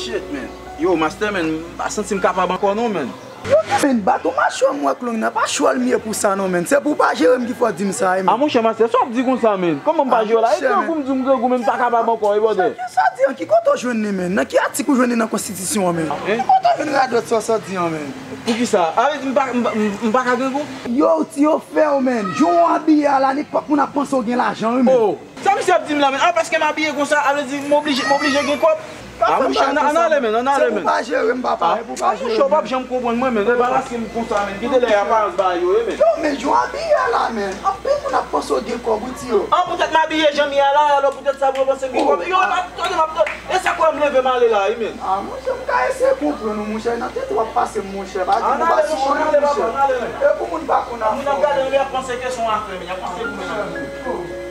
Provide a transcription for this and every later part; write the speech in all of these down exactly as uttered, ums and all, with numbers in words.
Shit, man. Yo, master, man, m pa santi m kapab ankò non, man. Yo, men, baton machwè m wè k long nan, pa chwal m ye pou sa non, men. Se pou w pa jere m ki fè w di m sa, wi, men. A, monchè, master, sa w ap di konsa, men? Kòman m pa jere w la? E grangou m di w m grangou, men m pa kapab ankò, wi, brother. Sa w di an, ki kote w jwenn li, men? Nan ki atik ou jwenn li nan konstitisyon an, men? Ki kote w jwenn radòt sa w sot di an, men? Poukisa? A vle di m pa, m, m, m pa ka grangou? Yo, ti yo fè w, men. Jan w abiye a la, nenpòt moun ap panse w gen lajan, wi, men. Oh. Sa misye ap di m la, men? A, paske m abiye konsa, a vle di m oblije, m oblije gen kòb? A, monchè, ann ale, men, ann ale, men. Se pou pa jere m, papa, se pou pa jere m. A, monchè, w p ap janm konprann mwen, men. Se pa paske m konsa, men. Kite lè aparans bagay yo ye, men. Yo, men, jan w abiye a la, men. Anpil moun ap panse w gen kòb, wi, ti yo. An, poutèt m abiye jan m ye a la, alò poutèt sa pou yo panse m gen kòb. Yo, m ap tande, m ap tande. E sa k wè m leve m ale la, wi, men. A, monchè, m ka eseye konprann ou, monchè. Nan tèt ou w ap pase m, monchè. Pa di nou pa sou moun, monchè. E pou moun pa konn afè w. Moun ap gade m, y ap panse ke se yon afè, men. Y ap panse pou mwen.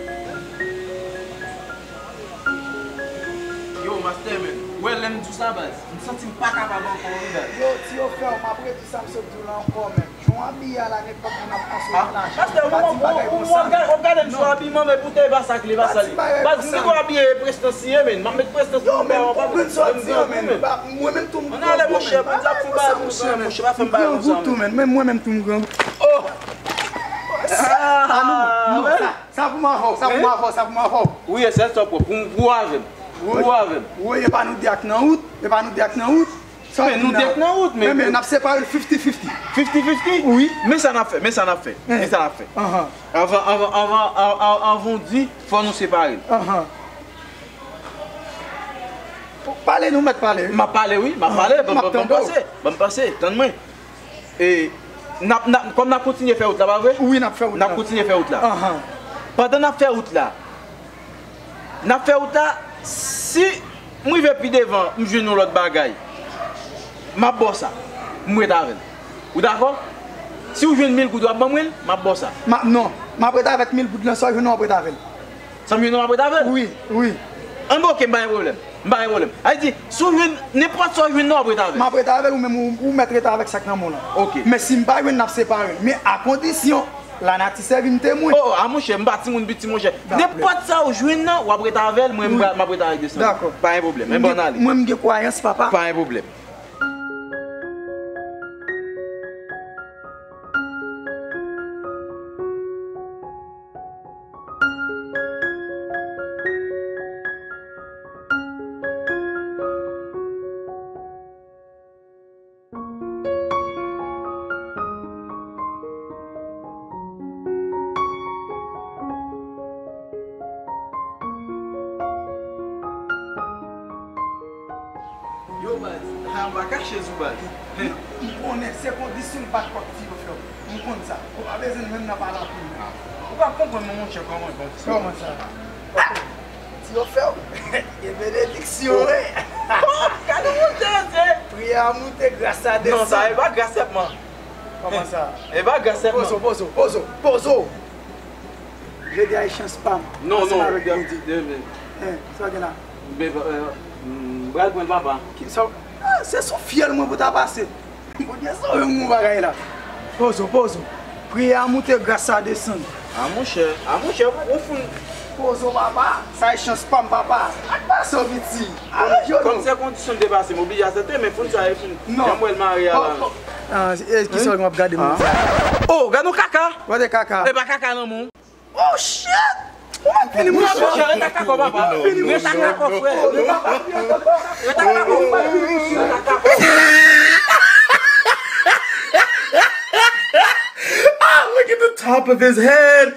Yo, master, man. Ou wè lè m di w sa, baz? M santi m pa kapab ankò, wi, baz. Yo, ti yo fè w, m ap redi sa m sot di w la ankò, man. Jan w abiye a la, nenpòt moun ap panse w gen lajan. Master, ou, ou, ou, ou ap gade, w ap gade m sou abiman, men poutèt e pa sa k li, e pa sa li. Baz, m gen dwa abiye prestans li ye, man. M ap met prestans pou mwen, w ap konprann sa m di an, man. Mwen menm tou m grangou, monchè, pa fè bagay konsa, monchè, pa fè m bagay konsa, man. Mwen menm tou m grangou. Oh! Ah, non, non, sa, sa pou m avè w, sa pou m avè w, sa pou m avè w. Wi, e sèl sa w pwòp, pou, pou w avè m. Pou w avè m. Wi, e pa nou de ak nan wout, e pa nou de ak nan wout. Sa w di la? Men nou de ak nan wout, men. Men, men, n ap separe l fifty fifty. Fifty fifty? Wi. Men sa n ap fè, men sa n ap fè, men sa n ap fè. Anhan. Anvan, anvan, anvan, an-, an-, anvan w di, fò nou separe l. Anhan. Pale, nou mèt pale, wi. M ap pale, wi, m ap pale, ban m panse, ban m panse, tann mwen. E, n ap, n ap, kòm n ap kontinye fè wout la, pa vre? Wi, n ap fè wout la. N ap kontinye fè wout la. Anhan. Pandan n ap fè wout la, n ap fè wout la, si m rive pi devan, m jwenn yon lòt bagay, m ap ba w sa. M ret avè l. Ou dakò? Si w jwenn mil goud, w ap ban mwen l, m ap ba w sa. M ap, non, m ap ret avèk mil goud lan, sa w jwenn nan, w ap ret avè l. Sa m jwenn nan, w ap ret avè l? Wi, wi. Anben, oke, m pa gen pwoblèm. M pa gen pwoblèm. Sa vle di, si w jwenn, nenpòt sa w jwenn nan, w ap ret avè l. M ap ret avè l, ou menm, ou, ou mèt ret avè sa k nan men w lan. Oke. Men si m pa jwenn, n ap separe. Men a kondisyon, lanati sèvi m temwen. Oh, oh, a monchè, m pa timoun piti, monchè. Dakò. Nenpòt sa w jwenn nan, w ap ret avè l, mwen, m, wi, m ap ret avèk de san. Dakò. Pa gen pwoblèm. Men bon, n ale. Mwen, m gen kwayans, papa. Pa gen pwoblèm. Yo, baz, a, m pa kache sou baz. M konnen se kondisyon l bat kòk ti yo fè w. M konn sa. Ou pa bezwen menm nan pale anpil. Ou pa konprann mwen, monchè, kòman kondisyon. Kòman sa? Ti yo fè w. E benediksyon, wi. Gade moute, se. Priyè a moute, gras la desann. Non, sa e pa gras sèlman. Kòman sa? E pa gras sèlman. Pozo, pozo, pozo, pozo. Jodi a e chans pa m. Non, non, ansanm avèk Bondye. Hein, sa w gen la? M pral pran l, papa. Ki, sa, ah, se sou fyèl mwen pou ta pase. Bondye sove m nan bagay la. Pozo, pozo. Priyè a moute, gras la desann. A monchè, a monchè, ou foun. Pozo, papa. Sa e chans pa m, papa. Ak pase w, piti. Kòm se kondisyon m te pase, m oblije aksepte, men foun sa e foun. Non. Jan m wè l mare a la. Ah, e, kisa w ap gade moun sa? Oh, gade yon kaka. Gade kaka. E pa kaka nan men w. Oh, shit! Ou mèt fini, monchè. Monchè, ret ak kakò, papa. Ret ak kakò, frè. Ret ak kakò, frè. Ret ak kakò. Ah, look at the top of his head.